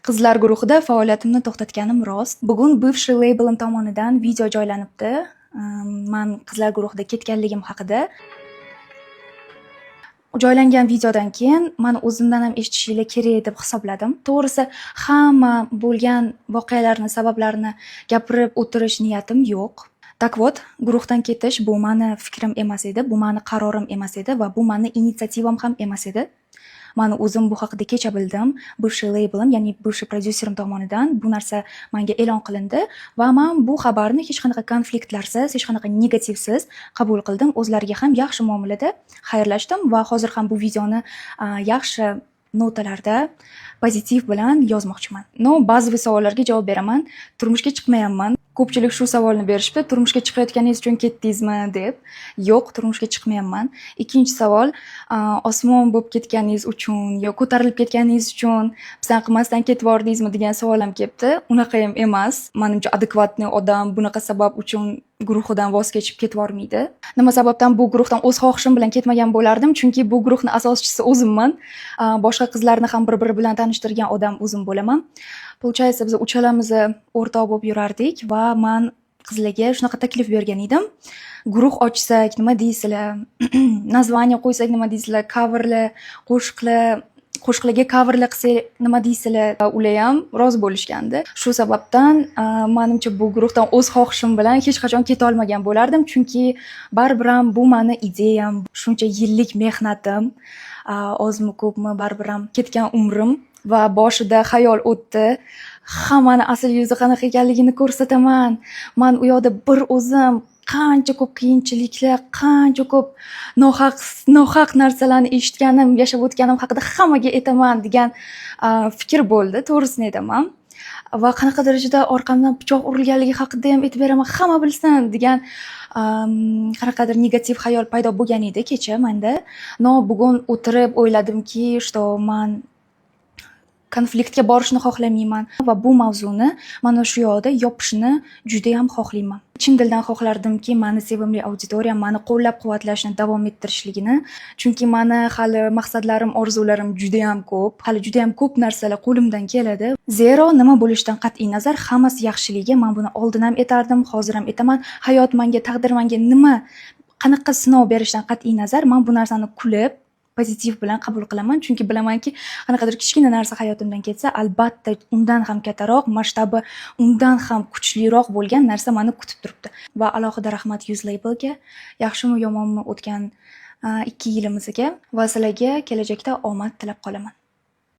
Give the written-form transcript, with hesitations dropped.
Qizlar guruhida faoliyatimni to'xtatganim rost. Bugun бывший leybelim tomonidan video joylanibdi. Man qizlar guruhida ketganligim haqida. Joylangan videodan keyin man o'zimdan ham eshitishinglar kerak deb hisobladim. To'g'risi, hamma bo'lgan voqealarni sabablarini gapirib o'tirish niyatim yo'q. Так вот, guruhdan ketish bu mani fikrim emas edi, bu mani qarorim emas edi va bu mani initsiativam ham emas edi. Mani o'zim bu haqida kecha bildim. Бывший leybelim, ya'ni бывший prodyuserim tomonidan bu narsa menga e'lon qilindi va man bu xabarni hech qanaqa konfliktlarsiz, hech qanaqa negativsiz qabul qildim. O'zlariga ham yaxshi muomalada xayrlashdim va hozir ham bu videoni yaxshi notalarda, pozitiv bilan yozmoqchiman. Но, ba'zi savollarga javob beraman. Turmushga chiqmayapman. Ko'pchilik shu savolni berishibdi. Turmushga chiqayotganingiz uchun ketdingizmi deb. Yo'q, turmushga chiqmayapman. Ikkinchi savol, osmon bo'lib ketganingiz uchun yo ko'tarilib ketganingiz uchun pisand qilmasdan ketib yubordingizmi degan savol ham kelibdi. Unaqa ham emas. Manimcha, адекватный odam bunaqa sabab uchun guruhidan voz kechib ketib yubormaydi. Nima sababdan bu guruhdan o'z xohishim bilan ketmagan bo'lardim? Chunki bu guruhni asoschisi o'zimman. Boshqa qizlarni ham bir-biri bilan tanishtirgan odam o'zim bo'laman. Получается, biz uchalamiz o'rtoq bo'lib yurardik va man qizlarga shunaqa taklif bergan edim. Guruh ochsak, nima deysizlar? Название qo'ysak, nima deysizlar? Coverlar, qo'shiqlar, qo'shiqlarga coverlar qilsak, nima deysizlar? Ular ham rozi bo'lishgandi. Shu sababdan, manimcha, bu guruhdan o'z xohishim bilan hech qachon ketolmagan bo'lardim, chunki baribir ham bu mani ideyam, shuncha yillik mehnatim, ozmi ko'pmi baribir ham ketgan umrim va boshida xayol o'tdi. Hammani asl yuzi qanaqa ekanligini ko'rsataman. Man u yoqda bir o'zim qancha ko'p qiyinchiliklar, qancha ko'p nohaq nohaq narsalarni eshitganim, yashab o'tganim haqida hammaga aytaman degan fikr bo'ldi, to'g'risini aytaman. Va qanaqa darajada orqamdan pichoq urilganligi haqida ham aytib beraman, hamma bilsin degan qanaqadir negativ xayol paydo bo'lgan edi kecha menda. Но bugun o'tirib o'yladimki, что man konfliktga borishni xohlamayman va bu mavzuni mana shu yoqda yopishni judayam xohlayman. Chin dildan xohlardimki, mani sevimli auditoriyam mani qo'llab-quvvatlashni davom ettirishligini, chunki mani hali maqsadlarim, orzularim judayam ko'p, hali judayam ko'p narsalar qo'limdan keladi. Zero nima bo'lishidan qat'iy nazar, hammasi yaxshiligiga. Man buni oldin ham aytardim, hozir ham aytaman. Hayot manga, taqdir manga nima, qanaqa sinov berishidan qat'iy nazar, man bu narsani kulib, pozitiv bilan qabul qilaman, chunki bilamanki, qanaqadir kichkina narsa hayotimdan ketsa, albatta undan ham kattaroq, masshtabi undan ham kuchliroq bo'lgan narsa mani kutib turibdi. Va alohida rahmat Yuz Labelga, yaxshimi yomonmi o'tgan 2 yilimizga va sizlarga kelajakda omad tilab qolaman.